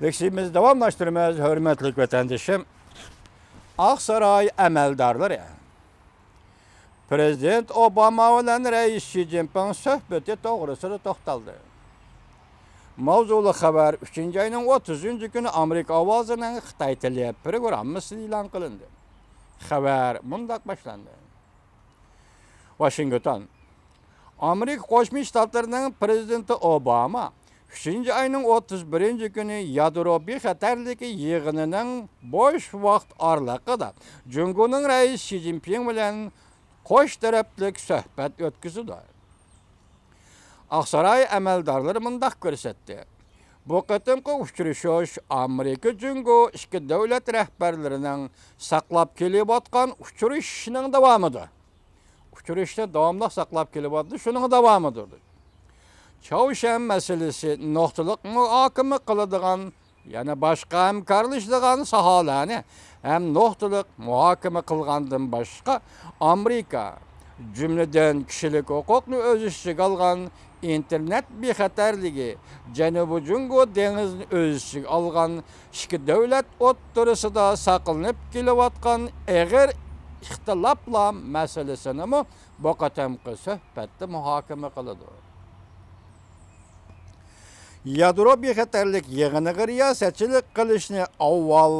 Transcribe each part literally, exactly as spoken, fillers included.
تېكىستىمىزنى داۋاملاشتۇرىمىز، ھۆرمەتلىك ۋەتەندىشىم. ئاقساراي ئەمەلدارلىرى پرېزىدېنت ئوباما بىلەن رەئىس شى جىنپىڭ سۆھبىتى توغرىسىدا توختالدى. ماۋزۇلۇق خەۋەر ئۈچىنچى ئاينىڭ ئوتتۇزىنچى كۈنى ئامېرىكا ئاۋازىنىڭ خىتاي تىلى پروگراممىسىدا ئېلان قىلىندى. خەۋەر مۇنداق باشلاندى. ۋاشىنگتون. ئامېرىكا قوشما شتاتلىرىنىڭ پرېزىدېنتى ئوباما ئۈچىنچى ئاينىڭ ئوتتۇز بىرىنچى كۈنى يادرو بىخەتەرلىكى يىغىنىنىڭ بوش ۋاقىت ئارىلىقىدا جۇڭگونىڭ رەئىسى شى جىنپىڭ بىلەن قوش تەرەپلىك سۆھبەت ئۆتكۈزىدۇ. ئاقساراي ئەمەلدارلىرى مۇنداق كۆرسەتتى. بۇ قېتىمقى ئۇچرىشىش ئامېرىكا جۇڭگو ئىككى دۆلەت رەھبەرلىرىنىڭ ساقلاپ كېلىۋاتقان ئۇچرىشىشىنىڭ داۋامىدۇر. ئۇچرىشىشنى داۋاملىق ساقلاپ كېلىۋاتىدۇ، شۇنىڭ داۋامىدۇر. چاۋشيەن مەسىلىسى نۇقتىلىق مۇھاكىمە قىلىدىغان، يەنە باشقا ھەمكارلىشىدىغان ساھەلەرنى ھەم نۇقتىلىق مۇھاكىمە قىلغاندىن باشقا، ئامېرىكا، جۈملىدىن كىشىلىك ھوقۇقنى ئۆز ئىچىگە ئالغان ئىنتېرنېت بىخەتەرلىكى، جەنۇبىي جۇڭگو دېڭىزىنى ئۆز ئىچىگە ئالغان ئىككى دۆلەت ئوتتۇرىسىدا ساقلىنىپ كېلىۋاتقان ئېغىر ئىختىلاپلار مەسىلىسىنىمۇ بۇ قېتىمقى سۆھبەتتە مۇھاكىمە قىلىدۇ. يادرو بىخەتەرلىك يىغىنىغا رىياسەتچىلىك قىلىشنى ئاۋۋال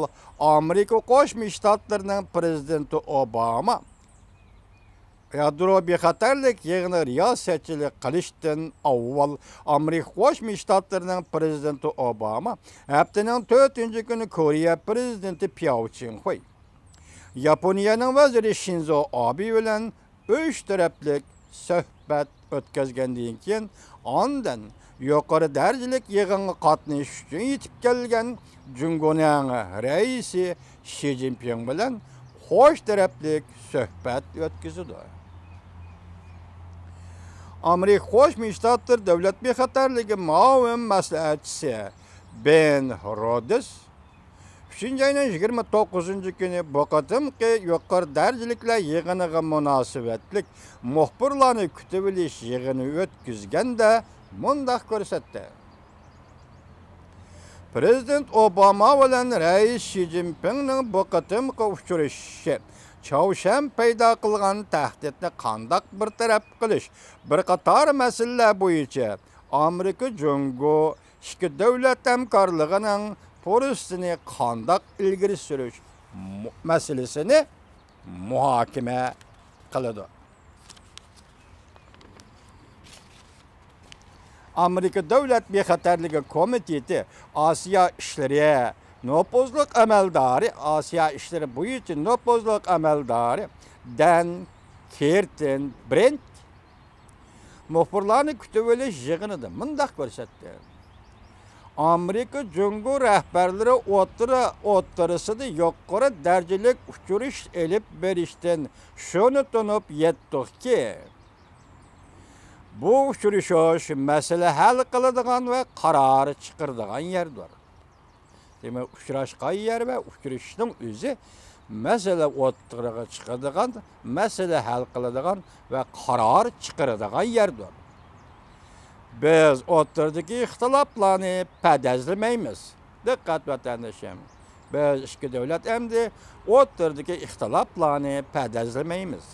ئامېرىكا قوشما شتاتلىرىنىڭ پرېزىدېنتى ئوباما، يادرو بىخەتەرلىك يىغىنىغا رىياسەتچىلىك قىلىشتىن ئاۋۋال ئامېرىكا قوشما شتاتلىرىنىڭ پرېزىدېنتى ئوباما ھەپتىنىڭ تۆتىنچى كۈنى كورېيە پرېزىدېنتى پياۋ چىڭخۇي، ياپونىيەنىڭ ۋەزىرى شىنزو ئابې بىلەن ئۈچ تەرەپلىك سۆھبەت ئۆتكۈزگەندىن كېيىن، ئاندىن يۇقىرى دەرىجىلىك يىغىنغا قاتنىشىش ئۈچۈن يېتىپ كەلگەن جۇڭگونىڭ رەئىسى شى جىنپىڭ بىلەن قوش تەرەپلىك سۆھبەت ئۆتكۈزىدۇ. ئامېرىكا قوشما شتاتلىرى دۆلەت بىخەتەرلىكى مۇئاۋىن مەسلىھەتچىسى بېن رودېس ئۈچىنچى ئاينىڭ يىگىرمە توققۇزىنچى كۈنى بۇ قېتىمقى يۇقىرى دەرىجىلىكلەر يىغىنىغا مۇناسىۋەتلىك مۇخبىرلارنى كۈتۈۋېلىش يىغىنى ئۆتكۈزگەندە مۇنداق كۆرسەتتى. پرېزىدېنت ئوباما بىلەن رەئىس شى جىنپىڭنىڭ بۇ قېتىمقى ئۇچرىشىشى چاۋشيەن پەيدا قىلغان تەھدىتنى قانداق بىر تەرەپ قىلىش، بىر قاتار مەسىلىلەر بويىچە ئامېرىكا جۇڭگو ئىككى دۆلەت ھەمكارلىقىنىڭ پۇرسىتىنى قانداق ئىلگىرى سۈرۈش مۇ-، مەسىلىسىنى مۇھاكىمە قىلىدۇ. ئامېرىكا دۆلەت بىخەتەرلىكى كومىتېتى ئاسىيا ئىشلىرى نوپۇزلۇق ئەمەلدارى، ئاسىيا ئىشلىرى بويىچە نوپۇزلۇق ئەمەلدارى دەن كېرتىن برېنت مۇخبىرلارنى كۈتۈۋېلىش يىغىنىدا مۇنداق كۆرسەتتى. ئامېرىكا جۇڭگو رەھبەرلىرى ئوتتۇرا، ئوتتۇرىسىدا يۇقىرى دەرىجىلىك ئۇچرىشىش ئېلىپ بېرىشتىن شۇنى تونۇپ يەتتۇقكى، بۇ ئۇچرىشىش مەسىلە ھەل قىلىدىغان ۋە قارار چىقىرىدىغان يەردۇر. دېمەك، ئۇچراشقان يەر ۋە ئۇچرىشىشنىڭ ئۆزى مەسىلە ئوتتۇرىغا چىقىدىغان، مەسىلە ھەل قىلىدىغان ۋە قارار چىقىرىدىغان يەردۇر. بىز ئوتتۇرىدىكى ئىختىلاپلارنى پەدەزلىمەيمىز. دىققەت، ۋەتەندىشىم! بىز ئىككى دۆلەت ئەمدى ئوتتۇرىدىكى ئىختىلاپلارنى پەدەزلىمەيمىز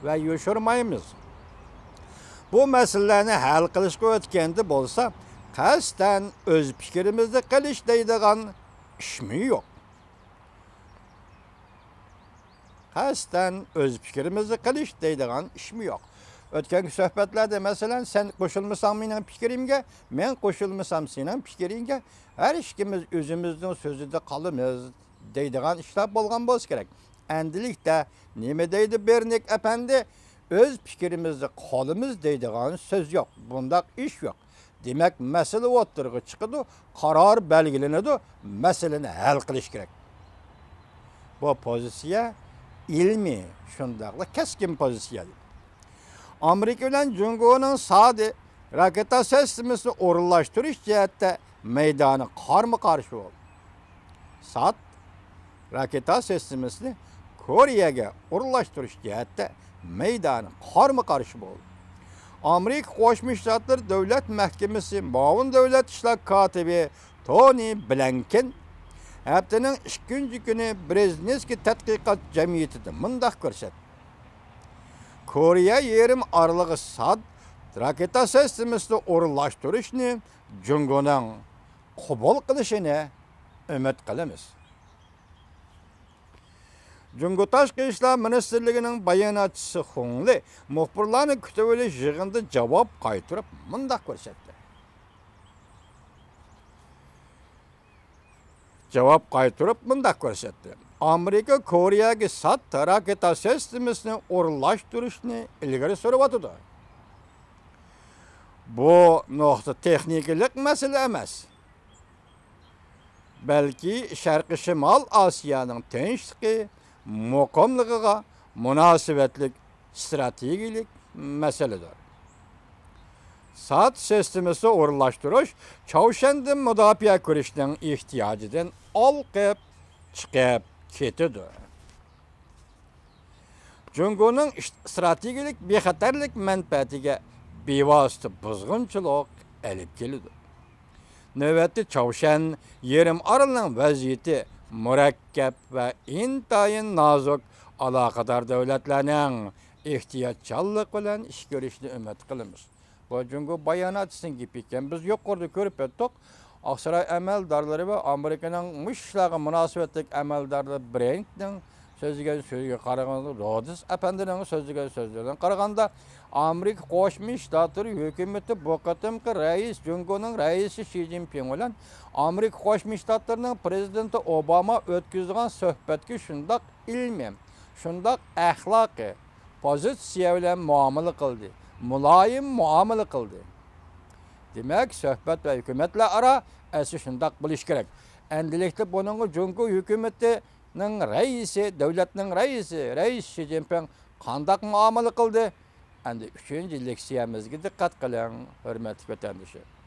ۋە يوشۇرمايمىز. بۇ مەسىلىلەرنى ھەل قىلىشقا ئۆتكەندە بولسا، قەستەن ئۆز پىكرىمىزنى قىلىش دەيدىغان ئىشمۇ يوق. قەستەن ئۆز پىكرىمىزنى قىلىش دەيدىغان ئىشمۇ يوق. ئۆتكەنكى سۆھبەتلەردە، مەسىلەن، سەن قوشۇلمىساڭ مېنىڭ پىكرىمگە، مەن قوشۇلمىسام سېنىڭ پىكرىڭگە، ھەر ئىككىمىز ئۆزىمىزنىڭ سۆزىدە قالىمىز دەيدىغان ئىشلار بولغان بولسا كېرەك. ئەمدىلىكتە نېمە دەيدۇ بېرنىك ئەپەندى؟ ئۆز پىكرىمىزدە قالىمىز دەيدىغان سۆز يوق، بۇنداق ئىش يوق. دېمەك، مەسىلە ئوتتۇرىغا چىقىدۇ، قارار بەلگىلىنىدۇ، مەسىلىنى ھەل قىلىش كېرەك. بۇ پوزىتسىيە ئىلمىي، شۇنداقلا كەسكىن پوزىتسىيە. ئامېرىكا بىلەن جۇڭگونىڭ سادى راكېتا سىستېمىسىنى ئورۇنلاشتۇرۇش جەھەتتە مەيدانى قارمۇ قارشى بولدى. ساد راكېتا سىستېمىسىنى كورېيەگە ئورۇنلاشتۇرۇش جەھەتتە مەيدانى قارمۇ قارشى بولدى. ئامېرىكا قوشما شتاتلىرى دۆلەت مەھكىمىسى مۇئاۋىن دۆلەت ئىشلار كاتىپى تونى بلىنكېن ھەپتىنىڭ ئىككىنچى كۈنى برېزنېۋسكىي تەتقىقات جەمئىيىتىدە مۇنداق كۆرسەتتى: كورېيە يېرىم ئارىلىغا ساد راكېتا سىستېمىسىنى ئورۇنلاشتۇرۇشنى جۇڭگونىڭ قوبۇل قىلىشىنى ئۈمىد قىلىمىز. جۇڭگو تاشقى ئىشلار مىنىستىرلىكىنىڭ باياناتچىسى خۇڭ لې مۇخبىرلارنى كۈتۈۋېلىش يىغىنىدا جاۋاب قايتۇرۇپ مۇنداق كۆرسەتتى. جاۋاب قايتۇرۇپ مۇنداق كۆرسەتتى: ئامېرىكا كورېيەگە ساد راكېتا سىستېمىسىنى ئورۇنلاشتۇرۇشنى ئىلگىرى سۈرۈۋاتىدۇ. بۇ نۇقتا تېخنىكىلىق مەسىلە ئەمەس، بەلكى شەرقىي شىمال ئاسىيانىڭ تىنچلىقى، مۇقىملىقىغا مۇناسىۋەتلىك ئىستراتېگىيەلىك مەسىلىدۇر. ساد سىستېمىسى ئورۇنلاشتۇرۇش چاۋشيەندىن مۇداپىئە كۈرىشىنىڭ ئېھتىياجىدىن ئالقىپ چىقىپ كېتىدۇ. جۇڭگونىڭ ئىش-، ئىستراتېگىيەلىك بىخەتەرلىك مەنپەئەتىگە بىۋاسىتە بۇزغۇنچىلىق ئېلىپ كېلىدۇ. نۆۋەتتە چاۋشيەن يېرىم ئارىلىنىڭ ۋەزىيىتى مۇرەككەپ ۋە ئىنتايىن نازۇك، ئالاقىدار دۆلەتلەرنىڭ ئېھتىياتچانلىق بىلەن ئىش كۆرۈشىنى ئۈمىد قىلىمىز. بۇ جۇڭگو باياناتچىسىنىڭ گېپى ئىكەن. بىز يۇقىرىدا كۆرۈپ ئۆتتۇق. ئاقساراي ئەمەلدارلىرى ۋە ئامېرىكىنىڭ مۇشۇ ئىشلارغا مۇناسىۋەتلىك ئەمەلدارلىرى برېنتنىڭ سۆزلىگەن سۆزىگە قارىغاندا، رودېس ئەپەندىنىڭ سۆزلىگەن سۆزلىرىدىن قارىغاندا، ئامېرىكا قوشما شتاتلىرى ھۆكۈمىتى بۇ قېتىمقى رەئىس، جۇڭگونىڭ رەئىسى شى جىنپىڭ بىلەن ئامېرىكا قوشما شتاتلىرىنىڭ پىرېزىدېنتى ئوباما ئۆتكۈزىدىغان سۆھبەتكە شۇنداق ئىلمىي، شۇنداق ئەخلاقىي پوزىتسىيە بىلەن مۇئامىلە قىلدى، مۇلايىم مۇئامىلە قىلدى. دېمەك، سۆھبەت ۋە ھۆكۈمەتلەر ئارا ئەسلى شۇنداق بولۇشى كېرەك. ئەمدىلىكتە بۇنىڭغا جۇڭگو ھۆكۈمىتىنىڭ رەئىسى، دۆلەتنىڭ رەئىسى، رەئىس شى جىنپىڭ قانداق مۇئامىلە قىلدى؟ ئەمدى ئۈچىنچى لېكسىيەمىزگە دىققەت قىلىڭ، ھۆرمەتلىك ۋەتەندىشىم.